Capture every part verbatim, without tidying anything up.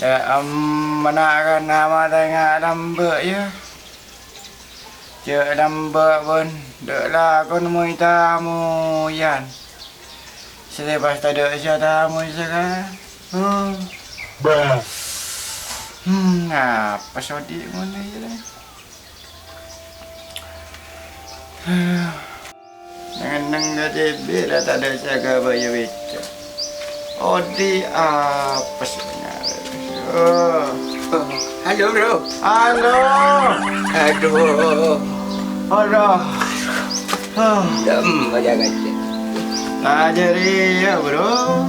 Emmèna kan ama' tènga lambâ', yâ. Jhâ' lambâ' bân dâ' lakon moy tamoyan. Sè pas tadâ' sè tamoy saka. Oh. Hmm, apa sodi ngono ya, lè? Neng-neng ka T B la tadâ' sè aghâbây bâ'na. Odi apes ngarep. Oh. Halo, Bro. Halo. Aduh. Aduh. Ah. Dem aja ngajak. Tajâri ya, Bro.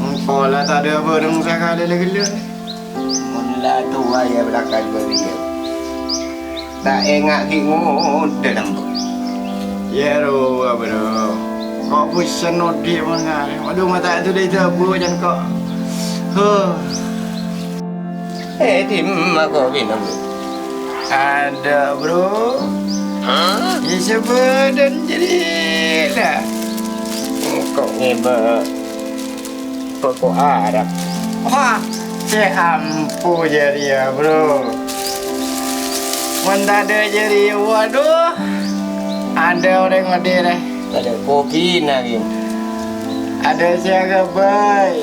Engko' la tadâ' bhâreng sakalè la ghellâ'. Mon la towa ya bâriyâ. Ta' enga' ghi' ngodâ, Embu'. Yâ rowa, Bro. Ko' busen odi' mon ngarè. Waduh, mata' duli dâbu jân ko'. Huh. Eh, dimma ko' bino, Bro? Adâ', Bro. Hah? Iyâ, sabâdân jâriyâ la. Engko' ngèbâ. Poko' Arab. Wah, sè ampo jâriyâ, Bro. Mon tadâ' jâriyâ, waduh, adâ' orèng odi' rè. Tadâ' kopina, Bim. Adâ' sè aghâbây.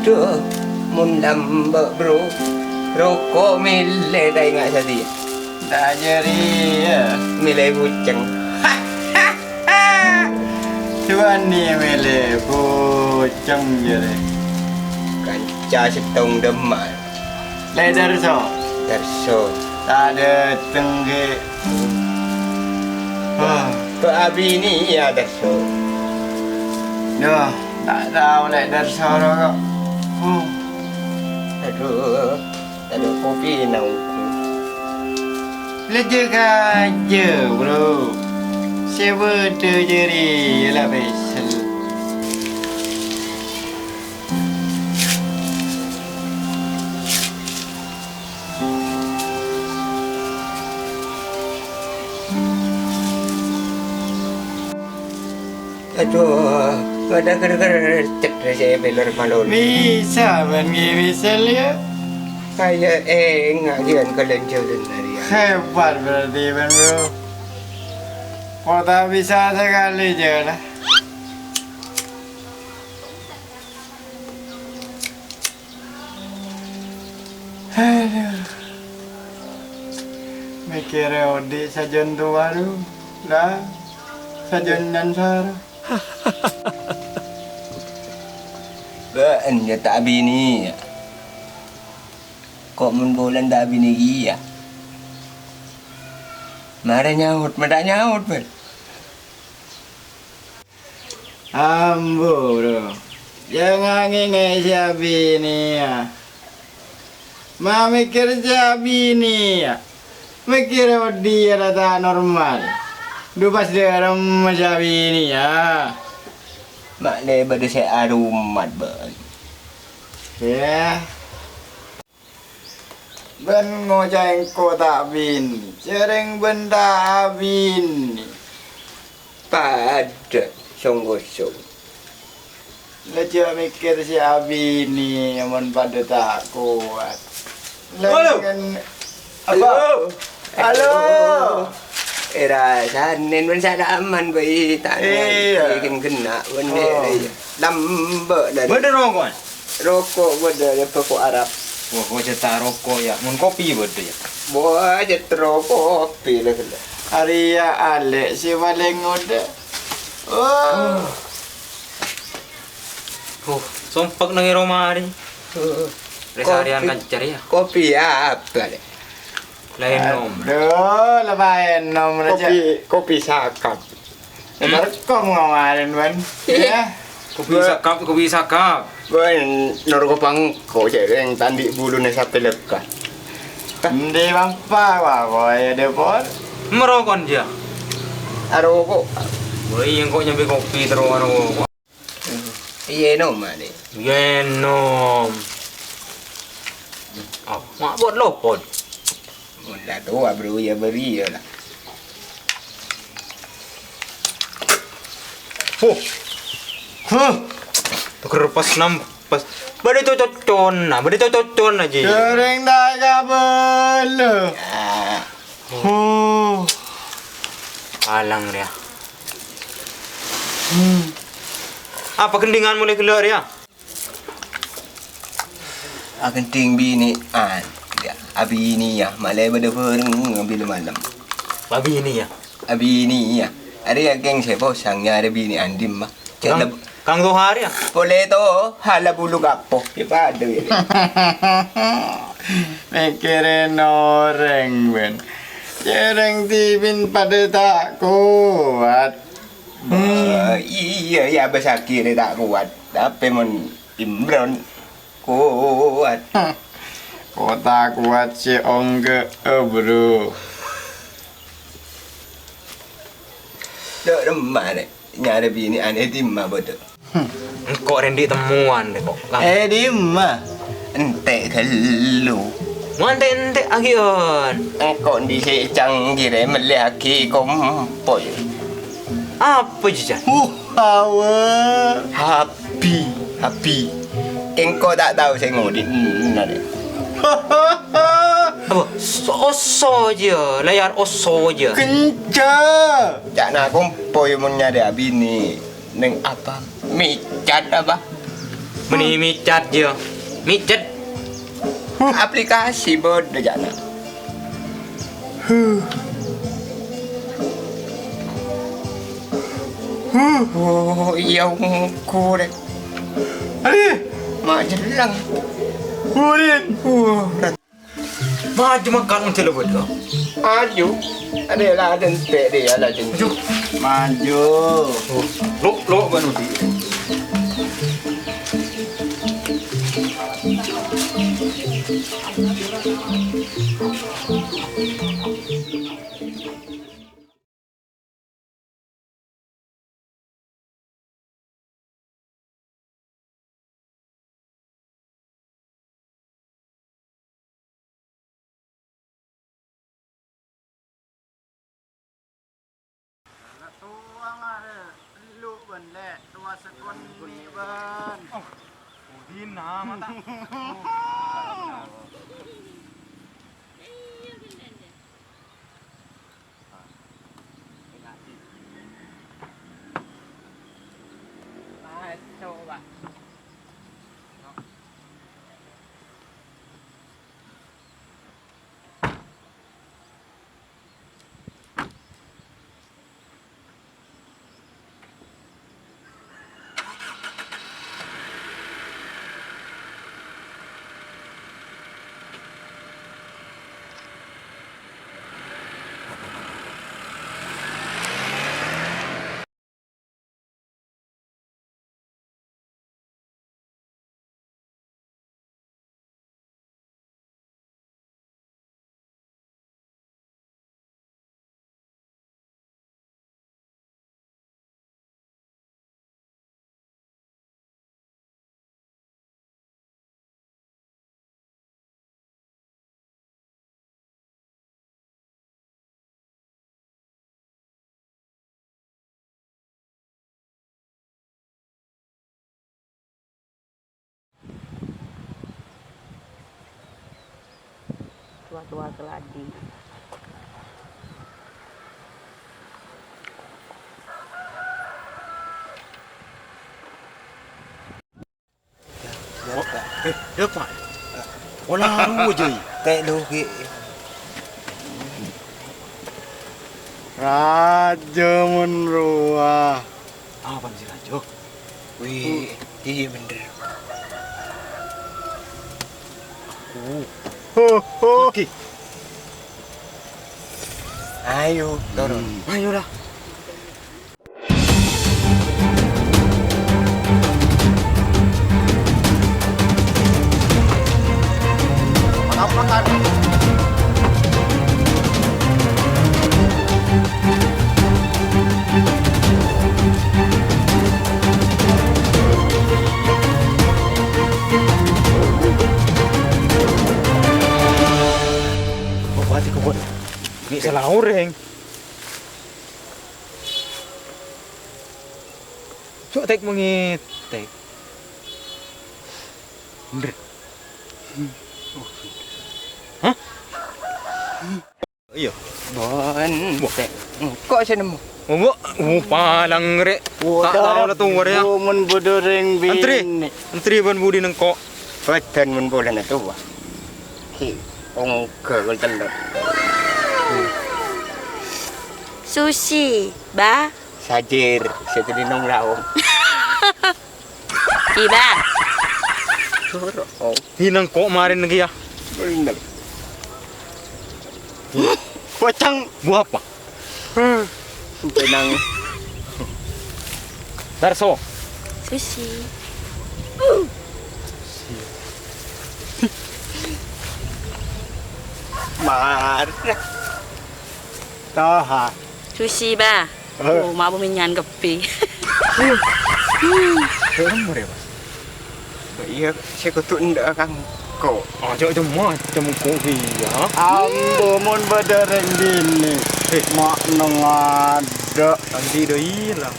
Duh, mon lambâ', Bro. Roko' mèlè ta' enga' satèya. Tadâ' jâriyâ. Mèlè buceng. Cuwani mèlè buceng jârè. Kanca sèttong dâmma. Lè' Darso. Darso. Ta' dâteng ghi'. Wah. Bâ' abini ya Darso. Duh, ta' tao Lè' Darso ro ko'. Huh. Aduh. Tadâ' kopina ongghu. Lejjhâ' kajâ, Bro. Sè bâdâ jâriyâ la pèssel. Aduh, bâdâ ger-ger cèt rè sè bellâr malolo. Bisa, bân ghi' bisa, yâ. Kaya enga' ghi' an kalèn jhâlân arèya. Hebat berarti, bân, Bro. Kok ta' bisa sakalè jhâlân. Aduh. Mèkkèrè odi' sajân towa, ru. La, sajân nyansara. Bâ'en jâ ta' abinè, yâ. Ko' mon bulân ta' abinè kèya. Marè nyaot, ma' ta' nyaot, bâ'en. Ambu, Bro. Jhâ' ngangèngè sè abinèya. Ma' mèkkèr sè abinèya. Mèkkèr odi' la ta' normal. Du pas dâremma sè abinèya. Ma' lè bâdâ sè arumat, bâ'en. Yâ. Bân ngoca' engko' ta' abinè, jhâreng bân ta' abinè. Padâ song-kosong. La jhâ' mèkkèr sè abinè, mon padâ ta' kowat. Halo. Lengen. Apa? Halo. Halo. Era sanen bân salaman bhâi, ta' Iyâ. Bikin kena bân Oh. Lambâ' la. Bâdâ roko'an? Roko' bâdâ, yâ, roko' Arab. Wah, kok jhâ' ta' roko', yâ. Mon kopi bâdâ, yâ. Wah, jhâ' terro kopi la ghellâ'. Arèya alè' sè palèng ngodâ. Wah. Huh, sompek nang è roma arè. Huh. Rè sarèyan Kopi. Kanca rèya. Kopi apa, Lè'? Laèn nom. Aduh, la laèn nom aja. Kopi, kopi sakap. Hmm? Merekkom kemarin, Wan. Iya. Kopi sakap, kopi sakap. Wan, norko pangko, cek yang tandi bulune sape lekat. Endi, Bang? Pa, pa, pa, ya, depot. Merokon dia. Aroko. Woi, yang kok nyambi kopi terus aroko. Iya, nom, Ade. Iya, nom. Oh, mak buat lopot. Mun la towa, Bro, ya beri ya lah. Huh. Huh. Tuker pas nam. Pas bâdâ co-cocona, bâdâ co-cocona, Ji. Jhâreng ta' kabâlâ. Huh. Palang rèya. Hmm. Apa gendhingan molaè ghellâ' rèya? Agendhing binè'an. Ya, abinèya, malè bâdâ bhâreng bilâ malem. Abinèya? Abinèya. Arèya kèng sè posang nyarè binè'an dimma. Cè' Kang, leb-, Kang Tohar, ya? Polè Toha la bulu kapo. Ya, padâ, ya. Mèkkèrè orèng, bân. Jhâreng dhibi' padâ ta' kowat. Hmm. Eh, iyâ, ya, bâsaghi rè ta' kowat. Tapè mon Imron kowat. Kota kowat sè ongghâ'â, Bro. Dâ' remma, rè. Nyarè binè'an è dimma bâdâ? Engko' rèndi' temmowan, rè, kok. È dimma? Ente' ghâllu. Mon ente'-ente' agi'ân. Engko' dhisè' cangghirè mellèyaghi kompoy. Apa, Jijan? Uh, hawa. Habi, habi. Engko' ta' tao sè ngodhi', enna, rè. Apa? So-, oso jâ, layar oso jâ. Kenca. Ca'na kompoy mon nyarè abinè. Neng apa? Micat apa? Meni micat, jâ. Micet. Aplikasi bâdâ, jâna. Oh, iyâ, ongghu, rè. Alè. Ma' jhellang. Burin. Wah, maju makan mon jhellang bâdâ. Maju. Adè la dente' dè, ya la dente'. Maju. Maju. Lo', lo', bân odi'. Towa ngarè, lu bân lè', towa sakonè' bân. Oh, Udin, nah, mata. Towa-towa keladi. Oh, eh, ya, Pak. Ola rowa, Jay. Tè' lu, Ki. Rajâ mon rowa. Apa sih, Rajâ? Wih, iyâ bhender. Aku. Ho, ho. Oke. Ayo, turun. Hmm. Ayo lah. Kok mati kok. Ghi' salah orèng. Cok, tek mengi, tek. Hah? Iyâ. Bon, engko' sè nemmo. Oh, bu-, oh, palang rè'. Ta' tao la towa rè', yâ. Mon bâdâ rèng binè'. Antri bân budi nengko'. Bâdân mon polana towa. Ki, ongghâ kol tello'. Sushi, Bah. Sajir, sè tadi nong laong. Iba. Soro. Oh. Hinang ko' marèn kèya. Bener. Pocang. Bu apa? Tenang. Darso. Sushi. Mar. Taha. Sushi, Bah. Eh. Oh, ma' bu mènyan kebbhi. Serem, Bre, Mas. Iyâ, sè kodhu endâ' kangko. Aja macem-macem ko' iyâ. Ambu, mon bâdâ rèng binè'. Eh. Ma' neng adâ'. Andi' dâ' ilang.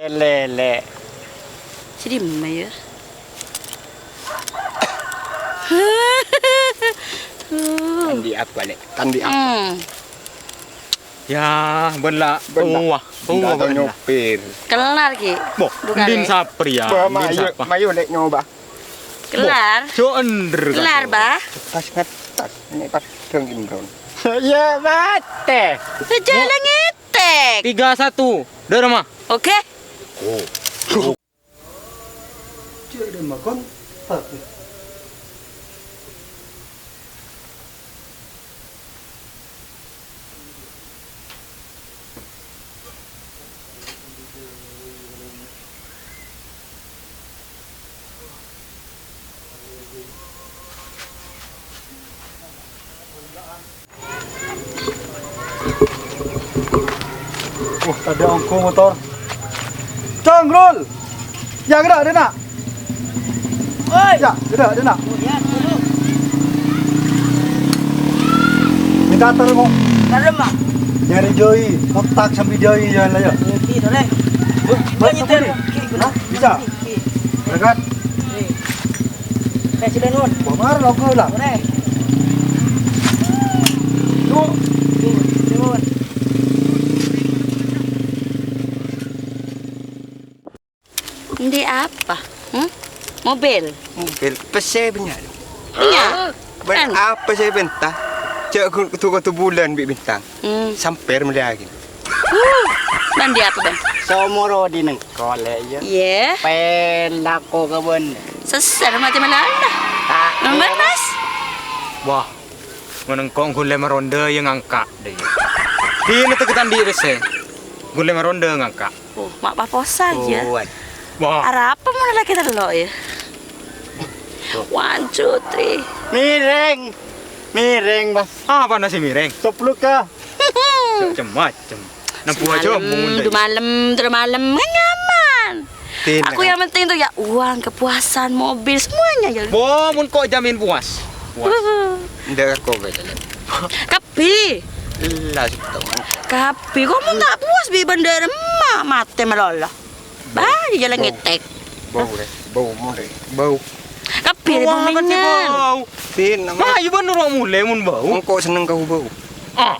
Lèlè. Sè dimma, yâ? Andi' apa, Lè'? Andi' apa? Hmm. Yâ, bân la. Bân la. Towa, towa bân la. Nyopir. Kellar, Ki. Boh, bukan, ndin Lè'. Sapri yâ? Boh, ndin mayu, sapa? Mayu, Lè', nyoba. Kellar. Boh, jo' endher, Kak. Kellar, Bah. Tas ngetas, ini pas dong imron. Ya, mate. Sejalan ngetek. Tiga satu. Dâ' roma. Oke. Oh. Cek dâ' makon, Pak. Wah, tadâ' ongghu motor. Cong, Rul! Ya, gerak, dena. Oi! Ya, gerak, dena. Minta tolong, kok. Tarem, Mak. Nyari Joi, kontak sampai Joi, ya, lah, ya. Oke, boleh. Wah, boleh nyetir. Hah? Bisa? Oke. Berangkat. Oke. Presiden, Won. Bongkar logo lah. Boleh. Yuk. Oke, Won. Andi' apa? Hmm? Mobil? Mobil. Pèssè bânnya'. Bânnya'? Bân-, kan? Apa sè èpènta? Jhâ' gu-, kodhu-kodhu bulân bi' bintang. Hmm. Sampèr mellèyaghi. Huh, bân di apa, Bân? Somoro di nengko, Lè', iyâ. Iyâ. Pèlako ka bân. Sesser mati malala. Tak. Nambah, Mas. Wah, mon engko' ghun lèma ronda ya ngangka', dâ' iyâ. Dina tèkèt andi' pèssè. Ghun lèma ronda ngangka'. Oh, ma' paposa, ya. Kuat. Wah. Arapa mon lakè tello', ya? One, two, three. Mirèng. Mirèng, Mas. Apana sè mirèng? Sopluk, ka. Macem-macem. Nempo aja. Malem, mun, du malem, terus malem, kan nyaman. Aku yang penting tuh ya uang, kepuasan, mobil, semuanya ya. Wah, mun kok jamin puas. Puas. Ndak kok gak jalan. Kabbhi. Lah, sih, tau. Kabbhi, kok mun tak puas bi' bendera emak mate melolo. Bah, di jalan ngetek. Bau, deh. Bau, mulai. Bau. Kabbhi, bau apa sih, bau? Sin, nama? Nah, iya bener, wong mulai mun bau. Engko' seneng kau bau. Ah.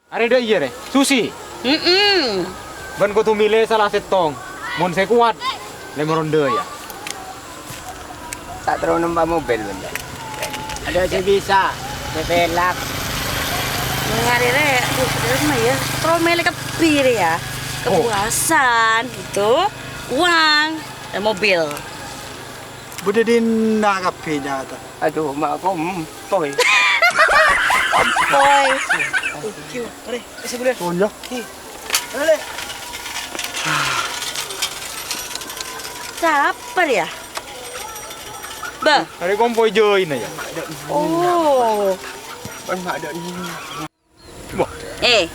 Arè dâ' iyâ, rè. Susi. Mm-mm. Bân kodhu milè sala sèttong. Mon sè kowat, lèma ronda, ya. Tak terro nempa mobil, bân. Ada sè bisa, sè pelak. Ngarè, rè. Aduh, padahal mah, ya. Terro milè kabbhi, rè, ya. Oh. Kepuasan, gitu. Uang, dan mobil. Bâdâ dinna' kabbhi nyata. Aduh, ma' kompoy. Kompoy. Oke, mari. Eh, sebulan. Oh, iya. Oke. Balik. Sapa ya? Ba. Arè kompoy Joy na ya. Oh. Kan ma' ada ini. Wah. Eh.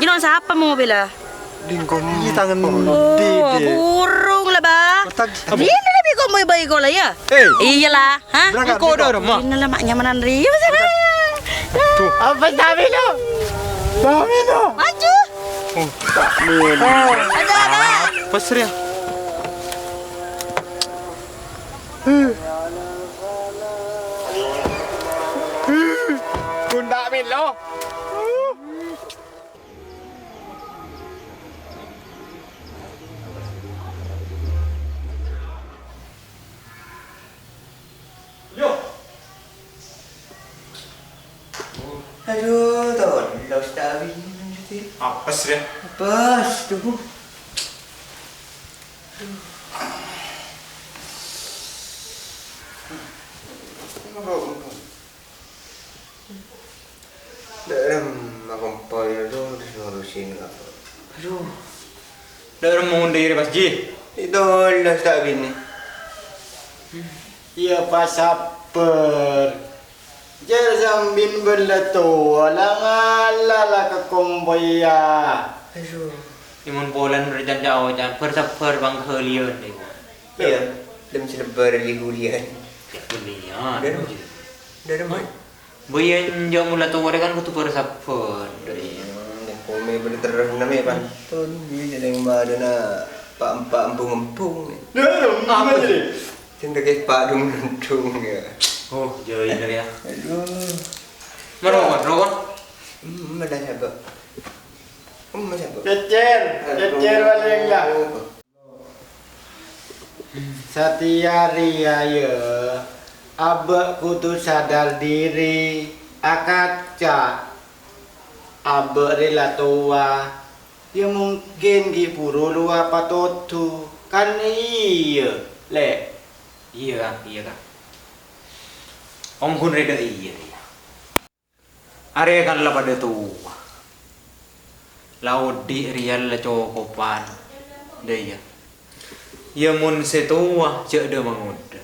Jino sapa mobilla? Dingkong. Ih, tangan. Oh, di, di. Burung lah, Bah. Otak. Ini lebih kok mau bayi kola ya? Eh. Iyalah, ha? Berangkat, Iko berangkat. Doro, Ma. Ini lah mak nyamanan Rio. Tuh. Apa sih lo? Mami lo. Maju. Oh, tak mungkin. Ada, ada. Apa sih ya? Lo. Yo. Aduh, tollos ta' abinè, Dik. Apes, ya? Apes, tuh. Aduh. Dâ' remma kompoy, aduh, terros ngurusin apa? Aduh. Dâ' remma mon dhâri pas, Ji. Tollos ta' abinè. Iyâ, pasabbhâr. Jhâ' sambin bâ'na la towa, la ngala la ka kompoyya. Aduh. È mon polana rèya can ca'-oca'an, bhâr-sabbhâr pangghâliyân, Dik. Iyâ, lem salebbâr li-ghuliyân. Yâ, bânnè, yâ. Dâ' remma? Dâ' remma? Bâ iyâ, enjâ' mon la towa rè kan kodhu bhâr-sabbhâr. Iyâ, komè bâdâ terros namè pantun, iyâ, jhâ' neng madâna pa'-, pa' embung-embung. Apa? Sè ndâggi' pa' dung-dung, yâ. Oh, jâ' iyâ, yâ. Aduh. Mara, Wan, mara, Wan. Hmm, mana sabâ'? Hmm, mana sabâ'? Cècèr, aduh. Cècèr, Wan, yâ. Satèya rèya, yâ, abâ' kodhu sadar dhiri, akaca. Abâ' rè la towa, yâ, mungkin ghi' bhuru lowa patodhu, kan iyâ, Lè'? Iyâ, Kang, iyâ, Kang. Ongghuna rè dâ' iyâ, rèya. Arè kan la padâ towa. La odi' rèya la cokopan. Dâ' iyâ. Yâ mon sè towa jhâ' dâ' mangodâ.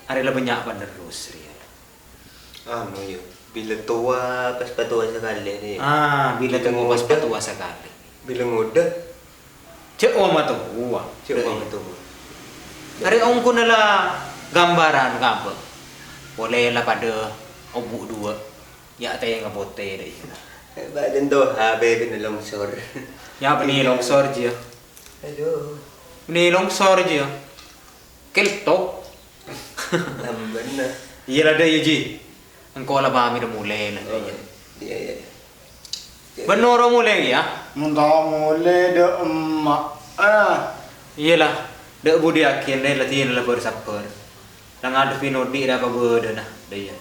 Arè la bânnya' panerros rèya. Anu, yâ, bilâ towa pas patowa sakalè, rè. Ah, bilâ towa pas patowa sakalè. Bilâ ngodâ. Cè' omatowa. Cè' omatowa. Arè ongghuna la ghâmbhârân kabâ. Polè la padâ obu' duwâ'. Yâ, tènga potè dâ' iyâ. Bâdân toha bâbinè longsor. Yâ, bânnè longsor, Ji, yâ. Aduh. Bânnè longsor, Ji, yâ. Keltok. Lambâna. Iyâ la dâ' iyâ, Ji. Engko' la pamèt molè la. Oh, iyâ, iyâ, iyâ. Bân noro' molè, yâ? Mon ta' molè, dâ' emma'. Ah. Iyâ la, dâ' budi aghina la dinah la bhâr-sabbhâr. La ngadhebbhi nodi' ra kabâdâna, dâ' iyâ.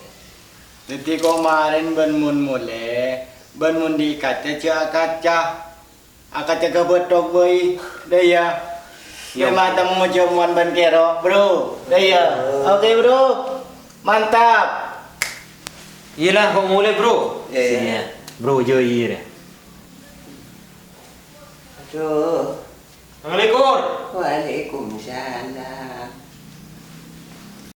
Dhâddhi ko' marèn bân mon molè, bân mon dhi' kaca jhâ' akaca. Akaca ka bâto bhâi, dâ' iyâ. Iyâ. Mè' matemmo jamuan bân kèro, Bro. Dâ' iyâ. Oke, Bro. Mantap. Iyâ la, ko' molè, Bro. Iyâ, iyâ. Iyâ. Bro, jâ' iyâ rè. Aduh. Assalamualaikum. Waalaikumsalam.